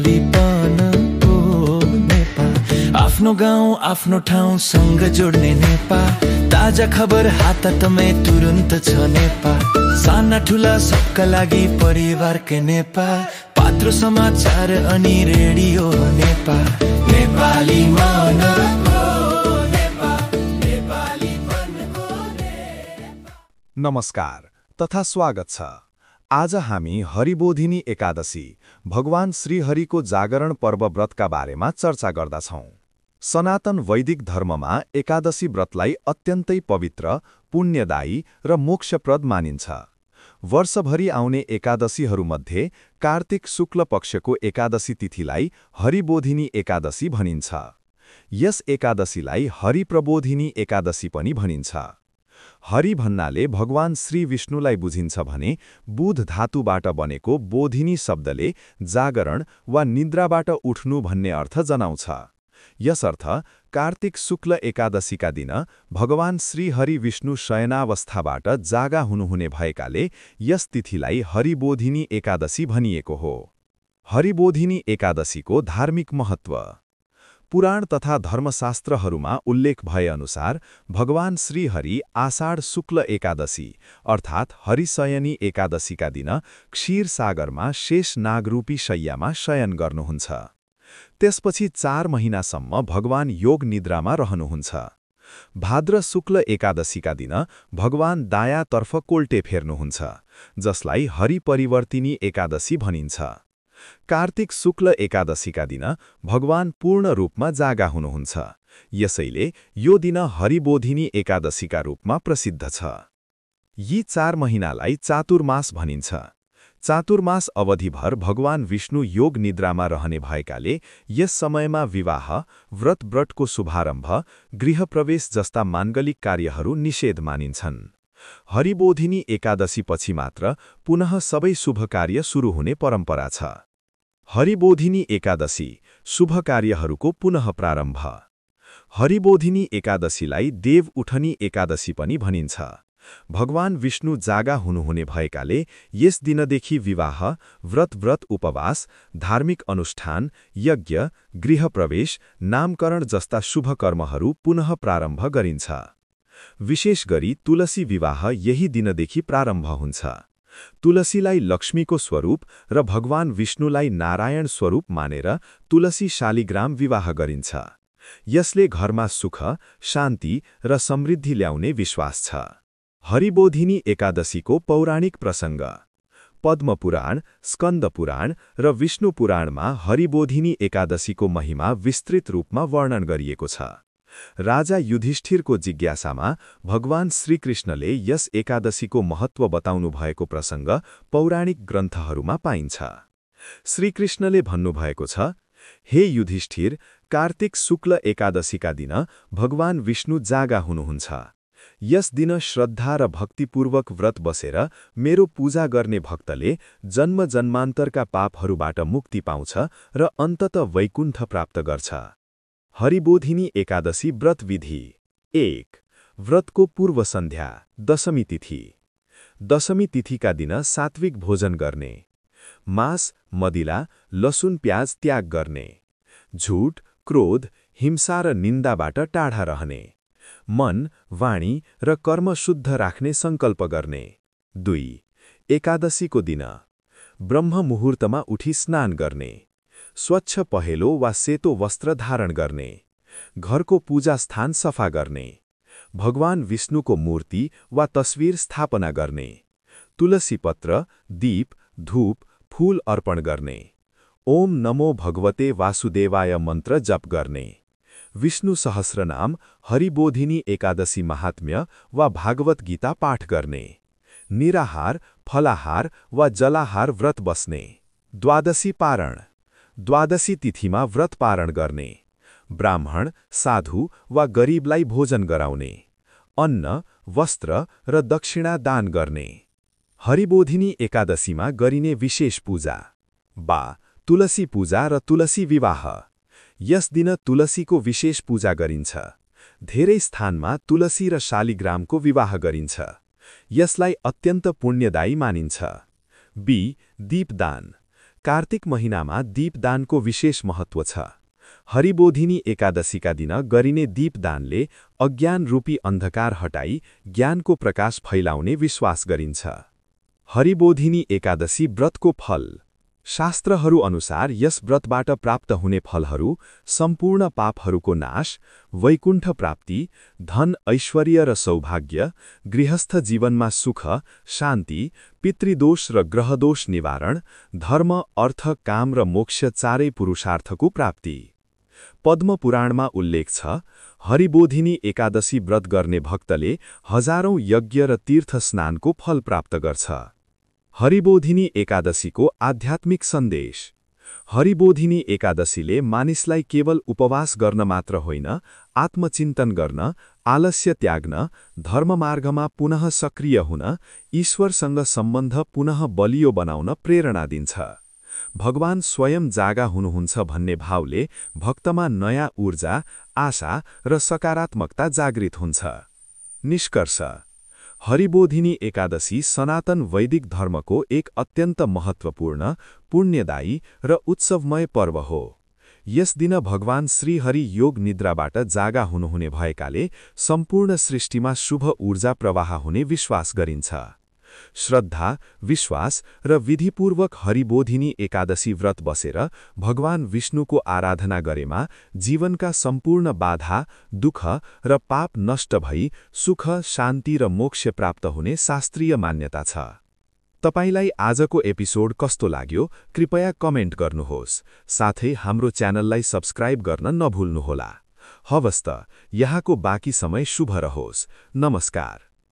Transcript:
नेपालीपनको नेपा, आफ्नो गाउँ आफ्नो ठाउँसँग जोड्ने नेपा, ताजा खबर हातमै तुरुन्त छ नेपा, साना ठुला सबका लागि परिवारकै नेपा, पात्रो समाचार अनि रेडियो नेपा, नेपाली मनको नेपा, नेपालीपनको नेपा। नमस्कार तथा स्वागत छ। आज हामी हरिबोधिनी एकादशी भगवान श्रीहरिको जागरण पर्व व्रतका बारेमा चर्चा गर्दछौं। सनातन वैदिक धर्ममा एकादशी व्रतलाई अत्यन्तै पवित्र, पुण्यदायी र मोक्षप्रद मानिन्छ। वर्षभरि आउने एकादशीहरूमध्ये कार्तिक शुक्ल पक्षको एकादशी तिथिलाई हरिबोधिनी एकादशी भनिन्छ। यस एकादशीलाई हरिप्रबोधिनी एकादशी पनि भनिन्छ। हरि भन्नाले भगवान श्री विष्णुलाई बुझिन्छ भने बुध धातुबाट बनेको बोधिनी शब्दले जागरण वा निद्राबाट उठ्नु भन्ने अर्थ जनाउँछ। यसर्थ कार्तिक शुक्ल एकादशीका दिन भगवान श्री हरि विष्णु शयनावस्थाबाट जागा हुनुहुने भएकाले यस तिथिलाई हरिबोधिनी एकादशी भनिएको हो। हरिबोधिनी एकादशीको धार्मिक महत्त्व। पुराण तथा धर्मशास्त्रहरूमा उल्लेख भएअनुसार भगवान श्रीहरि आषाढ शुक्ल एकादशी अर्थात् हरिशयनी एकादशीका दिन क्षीरसागरमा शेष नागरूपी शय्यामा शयन गर्नुहुन्छ। त्यसपछि 4 महिनासम्म भगवान योग निद्रामा रहनुहुन्छ। भाद्र शुक्ल एकादशीका दिन भगवान दायाँतर्फ कोल्टे फेर्नुहुन्छ, जसलाई हरिपरिवर्तिनी एकादशी भनिन्छ। कार्तिक शुक्ल एकादशीका दिन भगवान पूर्ण रूपमा जागा हुनुहुन्छ, यसैले यो दिन हरिबोधिनी एकादशीका रूपमा प्रसिद्ध छ। यी 4 महिनालाई चातुर्मास भनिन्छ। चातुर्मास अवधिभर भगवान विष्णु योग निद्रामा रहने भएकाले यस समयमा विवाह, व्रतको शुभारम्भ, गृहप्रवेश जस्ता माङ्गलिक कार्यहरू निषेध मानिन्छन्। हरिबोधिनी एकादशीपछि मात्र पुनः सबै शुभ कार्य सुरु हुने परम्परा छ। हरिबोधिनी एकादशी शुभ कार्यहरूको पुनः प्रारम्भ। हरिबोधिनी एकादशीलाई देव उठनी एकादशी पनि भनिन्छ। भगवान विष्णु जागा हुनुहुने भएकाले यस दिनदेखि विवाह, व्रत उपवास, धार्मिक अनुष्ठान, यज्ञ, गृहप्रवेश, नामकरण जस्ता शुभ कर्महरू पुनः प्रारम्भ गरिन्छ। विशेष गरी तुलसी विवाह यही दिनदेखि प्रारम्भ हुन्छ। तुलसीलाई लक्ष्मीको स्वरूप र भगवान विष्णुलाई नारायण स्वरूप मानेर तुलसी शालिग्राम विवाह गरिन्छ। यसले घरमा सुख, शान्ति र समृद्धि ल्याउने विश्वास छ। हरिबोधिनी एकादशीको पौराणिक प्रसङ्ग। पद्मपुराण, स्कन्दपुराण र विष्णु पुराणमा हरिबोधिनी एकादशीको महिमा विस्तृत रूपमा वर्णन गरिएको छ। राजा युधिष्ठिरको जिज्ञासामा भगवान श्रीकृष्णले यस एकादशीको महत्त्व बताउनु भएको प्रसङ्ग पौराणिक ग्रन्थहरूमा पाइन्छ। श्रीकृष्णले भन्नुभएको छ, हे युधिष्ठिर, कार्तिक शुक्ल एकादशीका दिन भगवान विष्णु जागा हुनुहुन्छ। यस दिन श्रद्धा र भक्तिपूर्वक व्रत बसेर मेरो पूजा गर्ने भक्तले जन्म जन्मान्तरका पापहरूबाट मुक्ति पाउँछ र अन्तत वैकुण्ठ प्राप्त गर्छ। हरिबोधिनी एकादशी व्रत विधि। 1. व्रतको पूर्व सन्ध्या, दशमी तिथि। दशमी तिथिका दिन सात्विक भोजन गर्ने। मांस, मदिरा, लसुन प्याज त्याग गर्ने। झुट, क्रोध, हिंसा र निन्दाबाट टाढा रहने। मन, वाणी र कर्म शुद्ध राख्ने सङ्कल्प गर्ने। 2. एकादशीको दिन ब्रह्म मुहुर्तमा उठी स्नान गर्ने। स्वच्छ पहेँलो वा सेतो वस्त्र धारण गर्ने। घरको पूजा स्थान सफा गर्ने। भगवान विष्णुको मूर्ति वा तस्विर स्थापना गर्ने। तुलसी पत्र, दीप, धूप, फूल अर्पण गर्ने। ओम नमो भगवते वासुदेवाय मन्त्र जप गर्ने। विष्णु सहस्रनाम, हरिबोधिनी एकादशी महात्म्य वा भागवत गीता पाठ गर्ने। निराहार, फलाहार वा जलाहार व्रत बस्ने। द्वादशी पारण। द्वादशी तिथिमा व्रत पारण गर्ने। ब्राह्मण, साधु वा गरीबलाई भोजन गराउने। अन्न, वस्त्र र दक्षिणा दान गर्ने। हरिबोधिनी एकादशीमा गरिने विशेष पूजा। तुलसी पूजा र तुलसी विवाह। यस दिन तुलसीको विशेष पूजा गरिन्छ। धेरै स्थानमा तुलसी र शालिग्रामको विवाह गरिन्छ। यसलाई अत्यन्त पुण्यदायी मानिन्छ। दीपदान। कार्तिक महिनामा दीपदानको विशेष महत्त्व छ। हरिबोधिनी एकादशीका दिन गरिने दीपदानले अज्ञान रूपी अन्धकार हटाई ज्ञानको प्रकाश फैलाउने विश्वास गरिन्छ। हरिबोधिनी एकादशी व्रतको फल। शास्त्रहरू अनुसार यस व्रतबाट प्राप्त हुने फलहरू सम्पूर्ण पापहरूको नाश, वैकुण्ठ प्राप्ति, धन ऐश्वर्य र सौभाग्य, गृहस्थ जीवनमा सुख, शान्ति, पितृदोष र ग्रहदोष निवारण, धर्म, अर्थ, काम र मोक्ष चारै पुरुषार्थको प्राप्ति। पद्म पुराणमा उल्लेख छ, हरिबोधिनी एकादशी व्रत गर्ने भक्तले हजारौं यज्ञ र तीर्थ स्नानको फल प्राप्त गर्छ। हरिबोधिनी एकादशीको आध्यात्मिक सन्देश। हरिबोधिनी एकादशीले मानिसलाई केवल उपवास गर्न मात्र होइन, आत्मचिन्तन गर्न, आलस्य त्याग्न, धर्ममार्गमा पुनः सक्रिय हुन, ईश्वरसँग सम्बन्ध पुनः बलियो बनाउन प्रेरणा दिन्छ। भगवान स्वयं जागा हुनुहुन्छ भन्ने भावले भक्तमा नयाँ ऊर्जा, आशा र सकारात्मकता जागृत हुन्छ। निष्कर्ष: हरिबोधिनी एकादशी सनातन वैदिक धर्मको एक अत्यन्त महत्त्वपूर्ण, पुण्यदायी र उत्सवमय पर्व हो। यस दिन भगवान श्रीहरि योग निद्राबाट जागा हुनुहुने भएकाले सम्पूर्ण सृष्टिमा शुभ ऊर्जा प्रवाह हुने विश्वास गरिन्छ। श्रद्धा, विश्वास र विधिपूर्वक हरिबोधिनी एकादशी व्रत बसेर भगवान विष्णुको आराधना गरेमा जीवनका सम्पूर्ण बाधा, दुःख र पाप नष्ट भई सुख, शान्ति र मोक्ष प्राप्त हुने शास्त्रीय मान्यता छ। तपाईलाई आजको एपिसोड कस्तो लाग्यो कृपया कमेन्ट गर्नुहोस्। साथै हाम्रो च्यानललाई सब्स्क्राइब गर्न नभुल्नुहोला। हवस् त, यहाँको बाँकी समय शुभ रहोस्। नमस्कार।